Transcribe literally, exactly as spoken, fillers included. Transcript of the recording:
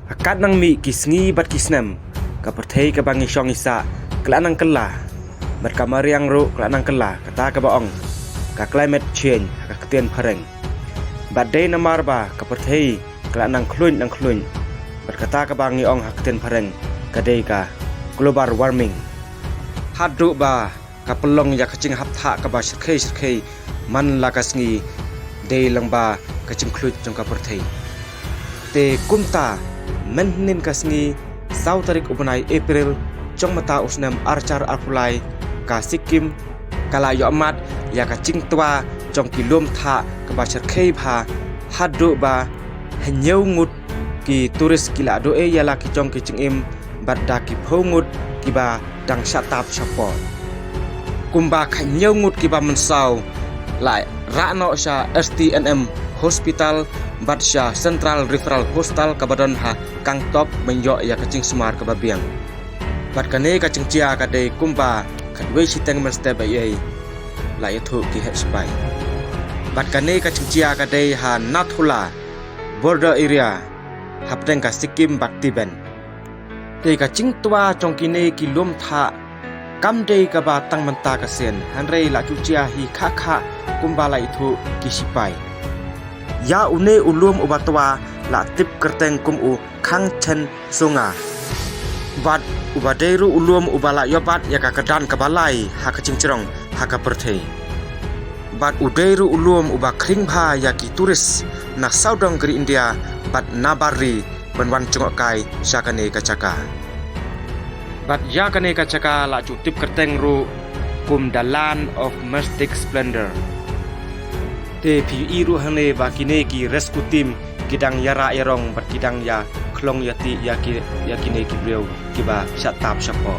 Ka katnang mih ki sngi bad ki snem, ka pyrthei kaba ngi shong ngi sah ka la nang kylla, bad ka mariang ruh ka la nang kylla, kata kaba ong ka climate change ha ka ktien phareng. Bad dei namar ba ka pyrthei ka la nang khluin nang khluin, bad kata kaba ngi ong ha ka ktien phareng ka dei ka global warming. Haduh ba ka pynlong ïa ka jinghap thah kaba shyrkhei shyrkhei man la ka sngi, dei lang ba ka jingkhluit jong ka pyrthei. Te kumta, mynhynnin ka sngi saw tarik u bnai April jong mynta u snem arhajar arphew lai, ka Sikkim ka la ïohmad ïa ka jingtwa jong ki lum thah kaba shyrkhei bha, haduh ba hynñiew ngut ki tourist ki la duh ei ïa la ki jong ki jingim, bad da ki phew ngut kiba dang shah tap shah poh. Kumba ka hynñiew ngut kiba mynsaw la rah noh sha S T N M Hospital bad sha Central Referral Hospital kaba don ha Gangtok ban ïoh ïa ka jingsumar kaba biang. Bad kane ka jingjia ka dei kumba khatwei shiteng mynstep ei ei, la ïathuh ki heh shipai. Bad kane ka jingjia ka dei ha Nathu La border area hapdeng ka Sikkim bad Tibet. Te ka jingtwa jong kine ki lum thah kam dei kaba tang mynta ka sien, hynrei la ju jia hi khah khah kumba la ïathuh ki shipai. Ïa une u lum uba twa la tip kyrteng kum u Khangchen Sunga. Bad uba dei ruh u lum uba la ïoh bat ïa ka kyrdan kaba lai ha ka jingjrong ha ka pyrthei. Bad u dei ruh u lum uba khring bha ïa ki tourist na sawdong ka ri India bad nabar ri ban wan jngohkai sha kane ka jaka. Bad ïa kane ka jaka la ju tip kyrteng ruh kum the land of majestic splendor. Te phi ïohi ruh hangne ba kine ki rescue team ki dang ïarah ïarong bad ki dang ïakhlong ïatih ïa ki, ïa kine ki briew kiba shah tap shah poh.